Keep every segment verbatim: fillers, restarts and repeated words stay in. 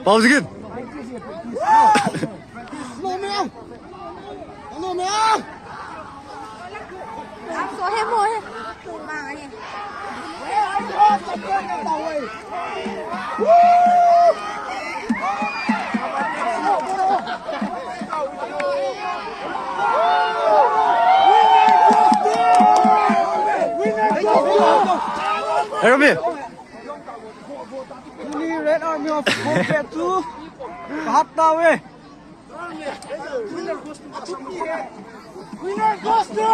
ꯄꯥꯎꯖꯤꯒꯤꯟ꯫ Hey, Robbie. Red Army of Kobe two. Kahat tawe. Winner goes to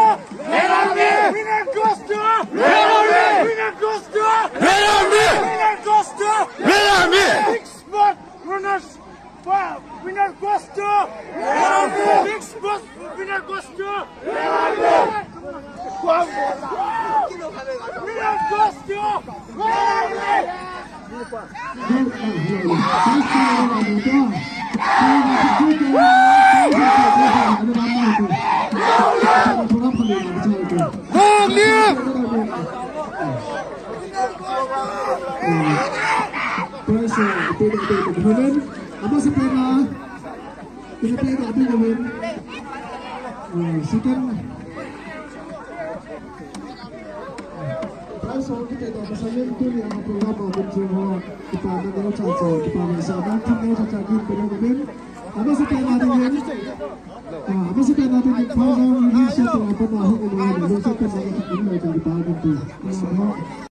Red Army! Winner goes to Red Army! Winner goes to Red Army! Winner goes to Red Army! Big spot runners! Wow! Winner goes to Red Army! Big spot winner goes to Red Army! Wow! Winner goes to Red Army! Prize, uh, pwede, pwede, pwede. Ano sa pera? Pwede, pwede, pwede. Uh, second. Prize ho kipehdohna sa yen tuni a programa min chu ho, kipana neo chacha, kipana sa na thim neo chacha kin pe neo min. Ama sa pehna dingin, ah, ama sa pehna dingin, phaizang ni so pe apa na ho ko na, so pe na in lo ka pa min tu. Ama ho.